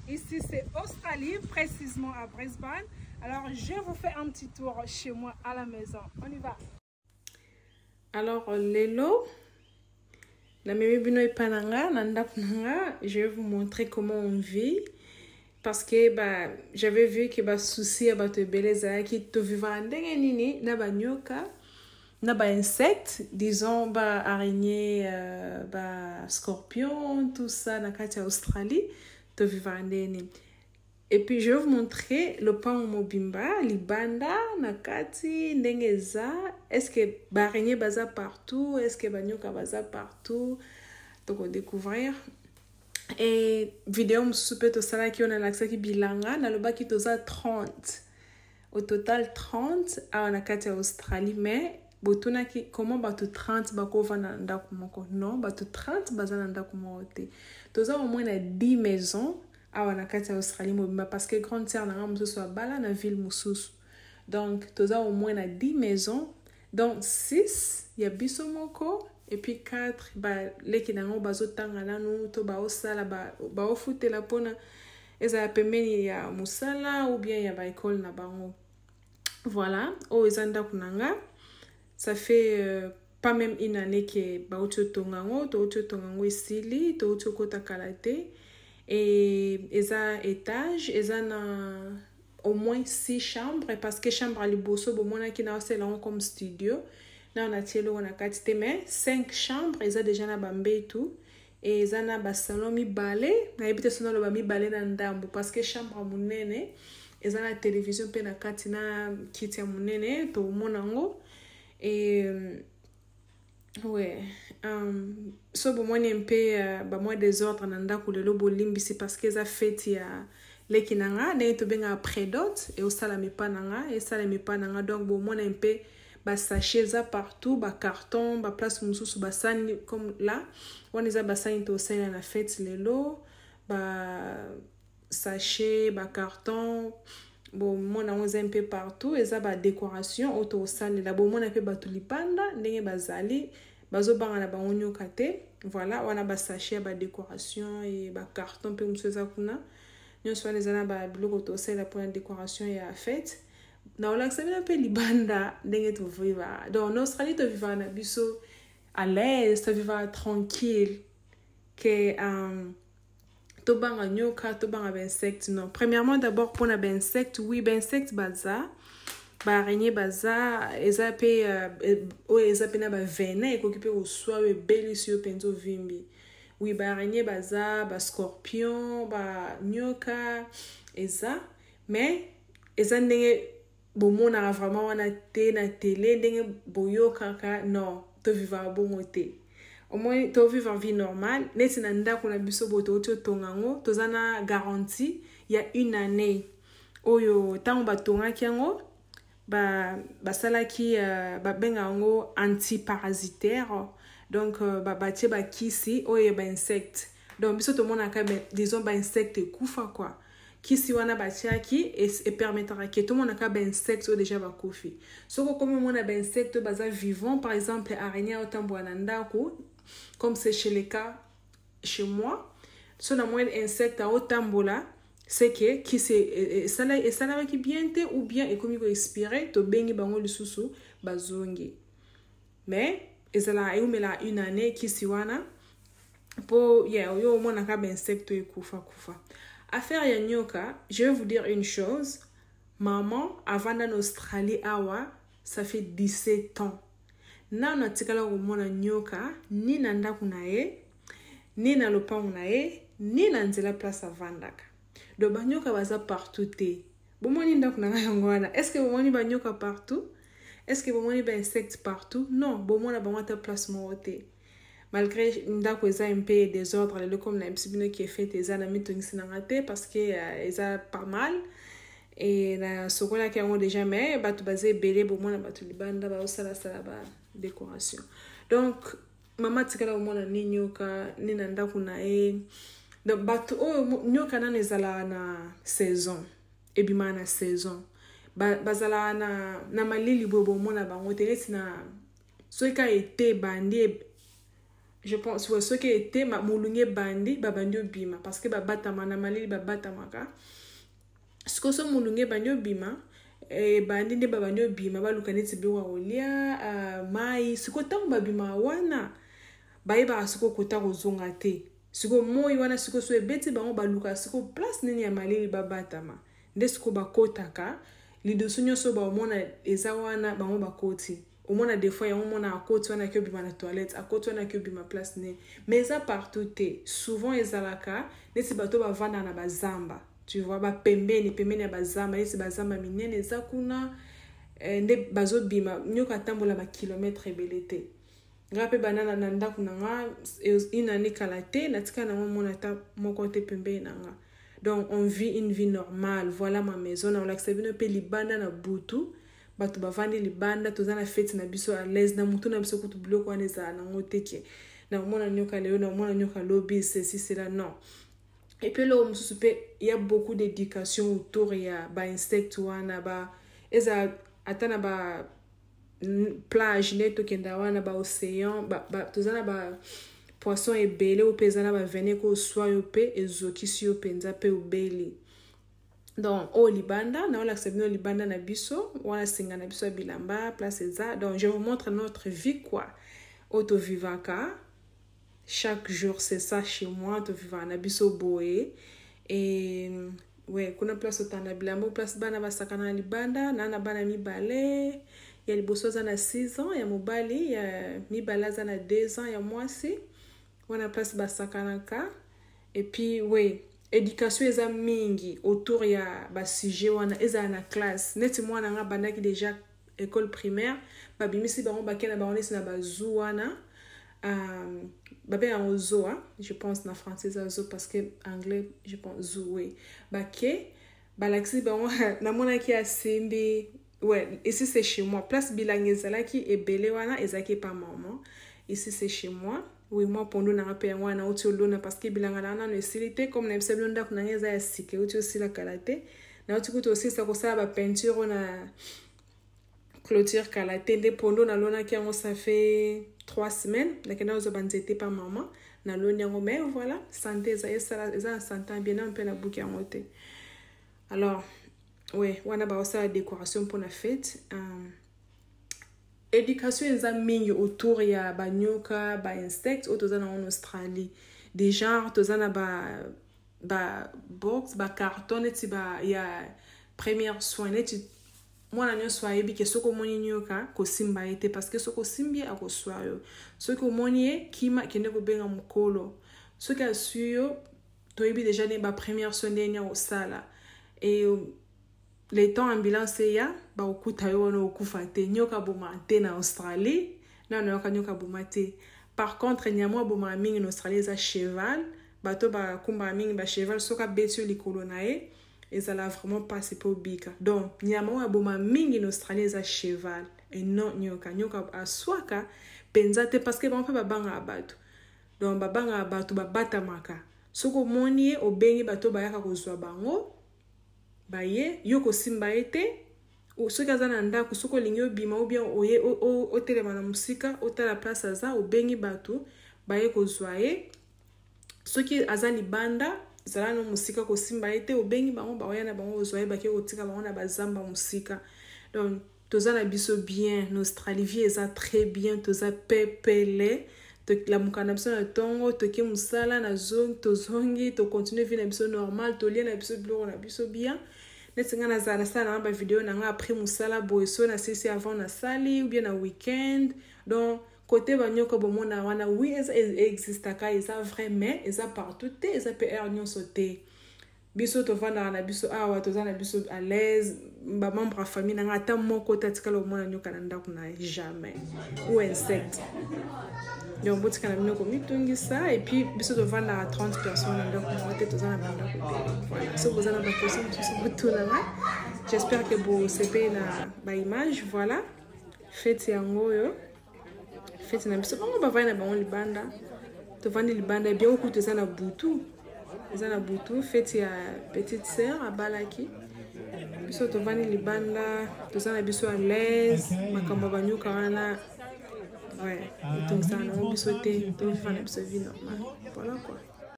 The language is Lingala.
Ici c'est Australie, précisément à Brisbane. Alors je vous fais un petit tour chez moi à la maison. On y va. Alors lelo namemi bino epai na nga na ndako na nga. Je vais vous montrer comment on vit parce que ba j'avais vu que ba souci ya bato ebele ezalaki tovivaka ndenge nini na banyoka na ba insectes, disons ba araignée, ba scorpion, tout ça. Na kati ya Australie tovivaka ndenge nini? Et puis je vais vous montrer lopango mobimba, libanda, na kati, ndenge eza. Est ce que ba araignée baza partout? Est ce que banyoka baza partout? Tokodécouvrir. E video mosusu mpe tosalaki oyo nalakisaki bilanga, nalobaki toza 30 au total, 30 awa na kati ya Australie. Mais botunaki comment bato 30 bakovanda na ndako moko. Non, bato 30 baza na ndako moko te. Toza au moins na 10 maisons awa na kati ya Australie mobimba, parce que grande sœur na nga mosusu abala na ville mosusu. Donc toza au moins na 10 maisons, donc 6 ya biso moko et puis 4 baleki na yango bazotanga nanu to baosala, baofutela mpona ezala pembeni ya mosala ou bien ya baekole na bango. Voilà, oyo eza ndako na nga. Ça fait pas même une année ke bauti otonga yango. Touti otonga yango, esili, touti okota kala te. E eza étage, eza na au moins 6 chambres, parce que chambre ya liboso bomonaki na osala yango comme studio, na natie eloko na kati te. Mais 5 chambres eza déjà na bambetu e eza na basalon mibale. Nayebi te so naloba mibale na ndambo, parce que chambre ya monene eza na télévision mpe na kati na kiti ya monene, tomona yango. E ouais, so bomoni mpe bamwa désordre na ndako lelo, bolimbisi, parce que eza fête ya leki na nga, ndenge tobengaka pré-dot, eosalama epa na nga, esalama epa na nga. Donc bomona mpe basachet eza partout, bacarton, baplace mosusu, basani comme là wana eza basani tosalela na fête lelo, basachet, bacarton, bomona yango eza mpe partout. Eza badécoration oyo tokosalela. Bomona mpe bato libanda ndenge bazali, bazobanga na bango nyoka te. Voilà, wana basachet ya badécoration e bacarton mpe mosusu eza kuna. Nyonso wana eza na babiloko tosalela mpona décoration ya fête. Na olakisa bino mpe libanda ndenge tovivaka. Donc na Australie tovivaka na biso à l'aise, tovivaka tranquille, ke tobanga nyoka, tobanga bainsecte, non. Premièrement, d'abord mpona bainsecte, oui, bainsecte baza, baaraignée baza, eza mpe oyo eza mpe na bavenin, ekoki mpe koswa oyo ebelisi yo mpenza, ovimbi. Oui, baaraignée baza, bascorpion, banyoka eza, mais eza ndenge bomonaka vraiment wana te na télé, ndenge boyokaka, non, tovivaka bongo te. Omoni, tovivre vie normale neti na ndako na biso boye. Touti otonga yango, toza na garantie ya une année. Oyo ntango batongaki yango, basalaki babenga yango antiparasitaire. Donc batie bakisi oyo ya bainsecte. Donc biso tomonaka, disons, bainsecte ekufa quoi. Kisi wana batiaki epermettaka ke tomonaka bainsecte oyo déjà bakufi. Soki okomi omona bainsecte oyo baza vivant, par exemple araignée otambola na ndako, comme c'est chez le cas chez moi, so namoni insecte aotambola, c'est que kisi esalamaki bien te ou bien ekomi koexpire. Tobengi bango lisusu, bazongi. Mais ezalaka, eumelaka une année kisi wana mpo yeah, oyo omonaka bainsecte oyo ekufa kufa. Affaire ya nyoka, je vais vous dire une chose. Maman avanda na Australie awa, ça fait 17 ans, nano atikala komona nyoka ni na ndako na ye, ni na lopango na ye, ni na nzela place avandaka. Donc banyoka baza partout te. Bomoni ndako na ngai yango wana. Est ce que bomoni banyoka partout? Est ce que bomoni bainsecte partout? Non, bomona bango ata place moko te. Malgré ndako eza mpe désordre lelo, comme nayebisi bino ke fête eza, na mitongisi nanga te parce que eza pas mal e nasokolaki yango déjà. Mais bato baza ebele, bomona bato libanda baosalasala badécoration. Donc mama atikala komona ni nyoka ni na ndako na ye. Donc bato oyo, nyoka nano ezalaka na saison, ebimaka na saison. Bazalaka na malili boye, bomona bango te. Neti na soki ka ete ebandi. Je pense, ouais, soki ete molunge ebandi, babandi obima parce que babatama na malili, babatamaka. Sikoyo so molunge ebandi obima, ebandi nde babandi obima, baluka neti biloko ya kolia, mai. Sikoyo ntango babima wana, bayebaka sikoyo kota kozonga te. Sikoyo moi wana, sikoyo so ebeti bango, baluka sikoyo place nini ya malili babatama. Nde sikoyo bakotaka lidusu nyonso baomona eza wana, bango bakoti. Omona des fois yango, omona akoti wana, aki obima na toilette, akoti wana, aki obima place nini. Mais eza partout te. Souvent ezalaka neti bato bavanda na bazamba, tu vois, bapembeni pembeni ya bazamba, neti bazamba minene eza kuna, nde bazobima. Nyoka atambola bakilometre ebele te. Nga mpe bana na ndako na nga, une année kala te, natika nango mona ata moko te pembeni na nga. Donc on vit une vie normale. Voilà ma maison. Na olakisa bino mpe libanda na butu, bato bavandi libanda, toza na feti na biso à l'aise na mutu na biso. Kutu biloko wana ezala nango te ke naomona nyoka lelo, naomona nyoka lobi, ceci, cela, non. Et puis eloko mosusu mpe, ya beaucoup d'éducation autour ya bainsecte wana. Ba eza ata na ba plage nde tokenda wana, baocéan ba, toza na ba poisson ebele oyo mpe eza na bavenin, koswa yo mpe ezokisi yo mpenza mpe obeli. Donc oyo libanda, naolakisa bino libanda na biso wana, singa na biso ya bilamba, place eza. Donc je vous montre notre vie quoi, oyo tovivaka chaque jour. C'est ça chez moi, tovivaka na biso boye. Et ouais, kuna place otanda bilamba, place bana basakana na libanda. Na bana mibale: ya liboso aza na 6 ans ya mobali, ya mibale aza na 2 ans ya mwasi. Wana place basakanaka. Et puis oui, éducation eza mingi autour ya basujet wana. Ezala na classe, neti mwana nga bandaki déjà école primaire, babimisi bango, bakei na bango neti na bazoo wana, babenga yango zoo, je pense na français eza zoo, parce que anglais, je pense, zoo. Oui, bake balakisi bango, namonaki asimbi. Ouais, ici c'est chez moi, place bilanga ezalaki ebele wana, ezalaki epa mama. Ici c'est chez moi. Oui, mwa pondu nanga mpe yango wana nauti olona, parce que bilanga na nano esili te. Comme nayebisa bino, ndako nanga eza ya sika, euti osila kala te. Nauti kutu osilisa kosala bapeinture oyo na clôture kala te. Nde pondu nalonaki yango, ça fait 3 semaines. Nakenda kozwa banzete pa mama, naloni yango. Mais voilà, santé eza, eza na santé bien nano mpe nabuki yango te. Alors ouais, wana baosala décoration mpona fête. Éducation eza mingi autour ya banyoka, bainsecte oyo toza nango na Australie. Des genre toza na ba box, bacarton neti ba ya première soin, neti mwana nyonso ayebi ke soki omoni nyoka, kosimba ye te, parce que soki osimbi ye, akoswa yo. Soki omoni ye, kima, kende kobenga mokolo. Soki aswi yo, toyebi déjà nde bapremière soin ndenge ya kosala. Et le temps ambulance eya, bakokuta yo wana, okufa te. Nyoka abomaka te na Australie, nano yoka nyoka aboma te. Par contre, nyama abomaka mingi na Australie eza cheval. Bato bakumbaka mingi bacheval, soki abeti yo likolo na ye, ezala vraiment mpasi mpe obika. Donc nyama oyo aboma mingi na Australie eza cheval et non nyoka. Nyoka aswaka mpenza te, parce que bango mpe babangaka bato. Donc babangaka bato, babatamaka. Soki omoni ye, obengi bato bayaka kozwa bango, baye. Yo kosimba ye te. Soki aza na ndako, soki olingi obima ou bien oye otelema na mosika, otala place aza, obengi bato baye kozwa ye. Soki aza libanda, zala no mosika, kosimba ye te. Obengi bango, baoya na bango kozwa ye, bake kotika bango na bazamba mosika. Donc toza na biso bien na Australie, vie eza très bien, toza pepele. Tolamuka na biso na ntongo, toke mosala, tozongi, tocontinue vie na biso normal, tolia na biso biloko na biso bien. Neti ngai nazala, nasala nanga bavideo na ngai après mosala boye, so nasilisi avant nasali, ou bien na weekend. Donc côté banyoka bomona wana, oui, eza existaka, eza vrai, mais eza partout te, eza mpe heure nyonso te. Biso tovandaka na biso awa, toza na biso à l'aise. Bamembre ya famille nanga, ata moko te atikala komona nyoka na ndako na ye, jamais, ou insecte. Donc botika na bino komitungisa. Et puis biso tovandaka 30 personnes na ndako moko te, toza na bandako ebele. Voilà, soki boza na baquestion mosusu, botunanga. J'espère que bosepeli na baimage. Voilà fête yango oyo, fête na biso. Bango bavandi na bango libanda, tovandi libanda bien. Okutu eza na butu, eza na butu, fête ya petite sœur abalaki. Biso tovandi libanda, toza na biso à l'aise. Makambo ya banyoka wana, Ouais, etungisaka nango biso te, tovivre na biso vie normale, voilà quoi.